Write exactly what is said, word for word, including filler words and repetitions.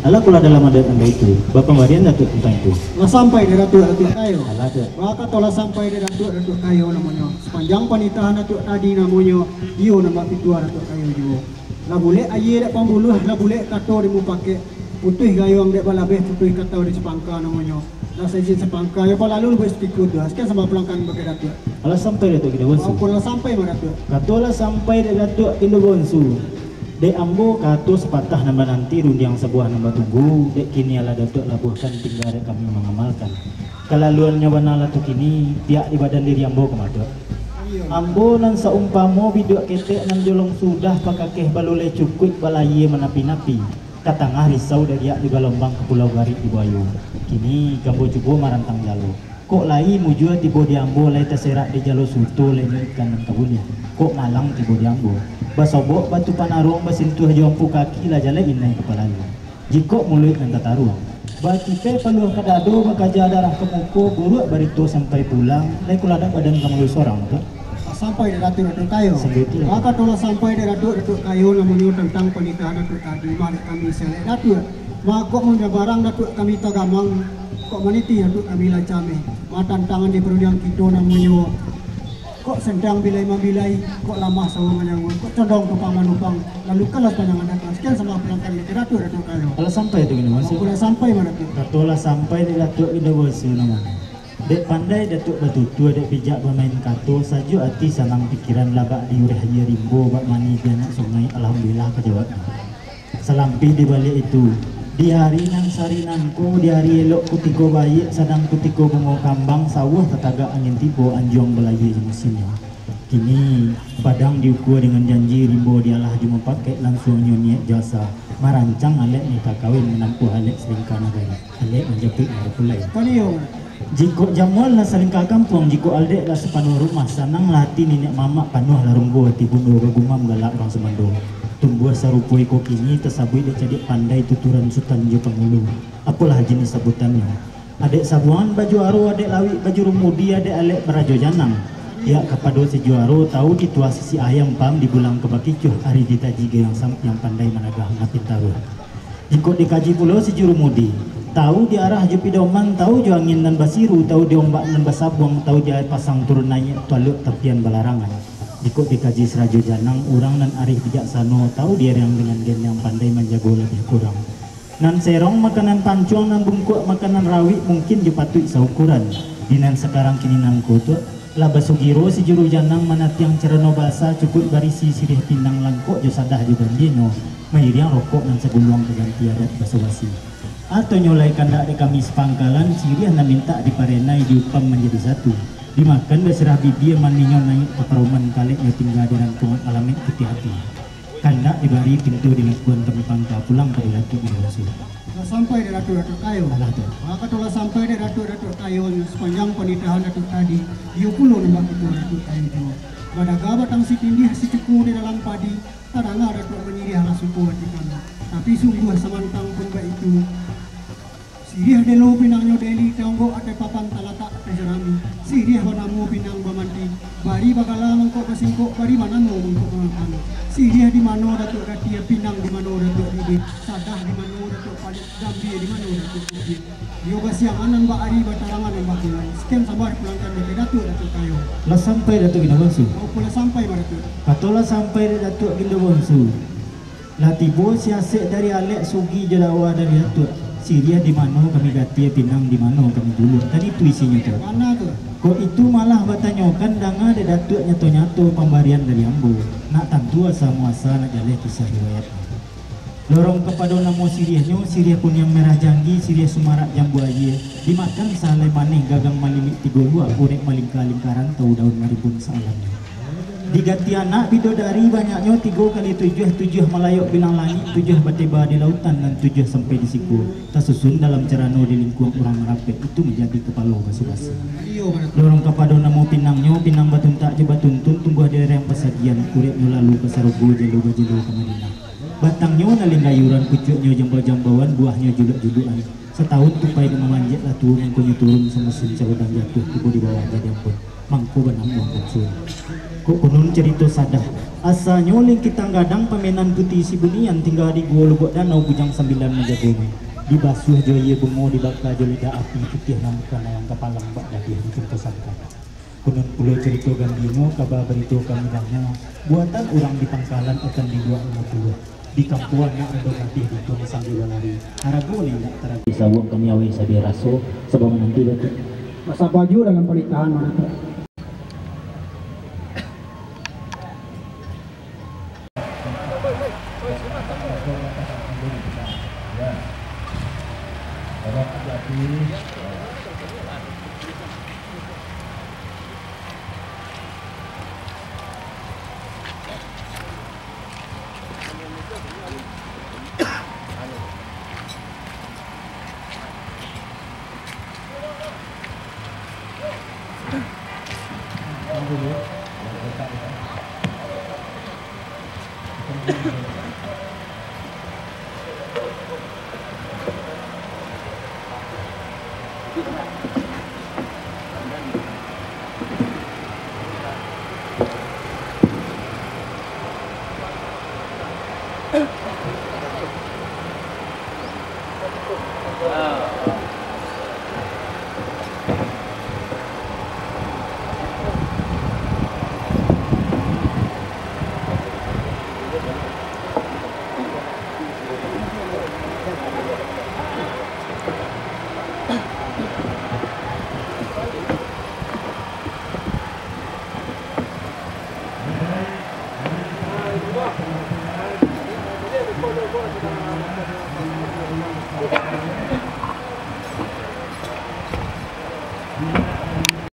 Alah, kalau dalam adat nan baitu, bapambarian Datuak tantang itu. Lah sampai dek Datuak, Datuak Kayo. Alah, Tuak. Bakato lah sampai dek Datuak, Datuak Kayo namonyo. Sapanjang panitahan Datuak tadi namonyo, iyo nan bapituah Datuak Kayo juo. Lah bulek aia dek pambuluah, lah bulek kato dek mupakek, putuih gayuang dek balabeh, putuih kato dek sapangka namonyo. Lah saizin sapangka, yo palalu buek satikua tu. Sakian sambah pulangkan bake Datuak. Alah sampai Datuak Gindo Bonsu. Apo lah sampai mah Datuak? Kato lah sampai dek Datuak Gindo Bonsu. Dek ambo kato sapatah nan bananti, rundiang sabuah nan batunggu, dek kini alah Datuak labuahkan, tingga dek kami mangamalkan. Kalaluannyo bana lah tu kini, pihak di badan diri ambo ka mah Datuak. Ambo nan saumpamo biduak ketek nan jolong sudah, pakakeh baluleh cukuik, balayia manapi-napi, ka tangah risau dariak di galombang, ka pulau garik di buayo. Kini ambo cubo marantang jalo. Kok lai mujua tibo di ambo, lai taserak di jalo suto, lai ikan nan ka buliah. Kok malang tibo di ambo, basobok batu panaruang, basintuah jo ampu kaki, lah jaleh inai kapalo. Jikok muluik nan tataruang, bacipai paluah ka dado, bakaja darah ka muko, buruak barito sampai pulang, lai kuladak badan ka malu sorang tu. Sampai dek Datuak, Datuak Kayo. Sampai tu lah. Mako tu lah sampai dek Datuak, Datuak Kayo namonyo tantang panitahan Datuak tadi, mah dek kami salek Datuak. Mako mun barang Datuak kami tagamang, kok maniti Datuak kami lah cameh. Mah tantangan di parundiang kito namonyo, kok sentang bilai mambilai, kok lamah sawo manyangua, kok condong tumpang manupang, lalu kalas panjangan datang. Sakian sambah pulangkan bake Datuak, Datuak Kayo. Alah sampai Datuak Gindo Bonsu. Mako lah sampai mah Datuak. Kato lah sampai dek Datuak Gindo Bonsu namonyo. Dek pandai Datuak batutua, dek bijak bamain kato, sajuak ati sanang pikiran, lah bak diureh aia rimbo, bak mandi di anak sungai, alhamdulillah ka jawabnyo. Salampih di baliak itu, di hari nan sari nangko, di hari elok kutiko baiak, sadang kutiko bungo kambang, sawah tatagak angin tibo, anjuang balayia jo musimnyo. Kini, padang diukua dengan janji, rimbo dialah jo mupakek, lansuangnyo niaik jo asa, marancang alek nikah kawin, manampuah alek salingka nagari, alek manjapuik nan bapulai. Jikok jamuan lah salingka kampuang, jikok aldek lah sapanuah rumah, sananglah ati niniak mamak, panuahlah ronggo ati bundo, bagumam galak urang sumando. Tumbuah sarupo iko kini, tasabuik dek cadiak pandai, tuturan sutan jo pangulu. Apolah jinih sabutannyo? Adek sabuangan bajuaro, adek lawik bajurumudi, adek alek barajo janang. Pihak kapado si juaro, tahu dituah sisik ayam, paham dibulang ka bakicuah, ari ditaji gayuang sampiang, pandai managah mapintaruah. Jikok dikaji pulo si jurumudi, tahu di arah jo pidoman, tahu jo angin nan basiru, tahu di ombak nan basabuang, tahu di aia pasang turun naiak, taluak tapian balarangan. Jikok dikaji si rajo janang, urang nan arih bijaksano, tahu di ariang dengan geniang, pandai manjago labiah kurang. Nan serong makanan pancuang, nan bungkuak makanan rawik, mungkin jo patuik saukuran. Di nan sakarang kini nangko tu, lah basugiro si juru janang, manatiang carano basa, cukuik barisi siriah pinang, langkok jo sadah jo gandianyo, mairiang rokok nan saguluang, ka ganti adat baso-basi. Atonyo lai kandak dek kami sapangkalan, siriah nan mintak diparenai, diupam manjadi satu. Dimakan basirah bibia, maninyo naiak ka paroman, kaleknyo tingga di rantuang, alamek putiah ati. Kandak dibari pinto di lakuan, kami pangka pulang ka di Datuak Gindo Bonsu. Lah sampai dek Datuak, Datuak Kayo. Alah tu. Mako tu lah sampai dek Datuak, Datuak Kayo, sapanjang panitahan Datuak tadi, iyo pulo nan bak kito Datuak Kayo juo. Badaga batang sitindih, sicuku di dalam padi, tadanga Datuak manyiriah, lah suko ati kami. Tapi sungguah samantang pun baitu, siriah delo pinangnyo deli, taonggok ateh papan, talatak ateh jarami. Siriah banamo pinang bamanti, bari bagala mangkok basingkok, bari banamo mangkok mangakang. Siriah di mano Datuak gatia, pinang di mano Datuak bibia, sadah di mano Datuak paliak, gambia di mano Datuak kupiah. Iyo basiangan nan bak ari, batarangan nan bak bulan. Sakian sambah dipulangkan bake Datuak, Datuak Kayo. Lah sampai Datuak Gindo Bonsu. Mako lah sampai mah Datuak. Kato lah sampai dek Datuak Gindo Bonsu. Lah tibo si asek dari alek, sugi jo dakwa dari Datuak. Siriah di mano kami gatia, pinang di mano kami juluak. Kan itu isinyo tu. Bana tu. Kok itu malah batanyokan, danga dek Datuak nyato-nyato pambarian dari ambo. Nak tantu asa muasa, nak jaleh kisah riwayat. Lorong kapado namo siriahnyo, siriah kuniang merah janggi, siriah sumarak jambu aia, dimakan sahalai maneh, gagang malilik tigo luak, urek malingka-lingka rantau, daun marimbun saalamnyo. Digati anak bidodari banyaknyo, tigo kali tujuah, tujuah malayok bilang langik, tujuah bateba di lautan, nan tujuah sampai di siko, tasusun dalam carano di lingkuang urang rapek, itu manjadi kapalo basa-basi. Lorong kapado namo pinangnyo, pinang batuntak jo batuntun, tumbuah di lereng pasagian, ureknyo lalu ka sarugo, jelo bajelo ka Madinah. Batangnyo nalin gayuran, pucuaknyo jambau-jambauan, buahnyo juluak-juluakan. Satahun tupai nan mamanjek lah tuo, mangkonyo turun samusim, cawadang jatuah, tibo di bawah jadi ampun. Mangko bana Tuan Rasul. Kok konon carito sadah, asanyo Lingkitang Gadang pamenan Puti Sibunian tingga di Guo Lubok Danau Bujang Sambilan manjagonyo. Dibasuah jo aia bungo, dibaka jo lidah api, putiah nan bukan layang kapalang bak dadiah di cungkusan tanah. Konon pulo carito gambianyo, kaba barito kami danga, buatan urang di pangkalan akan dibuek nan tuo. Di kampuang anak ando gadih di tun sambil balari, harago nan indak tarago. Di sabuang kami awai sadia raso, sabab mananti batu. Basaba juo dalam panitahan marato.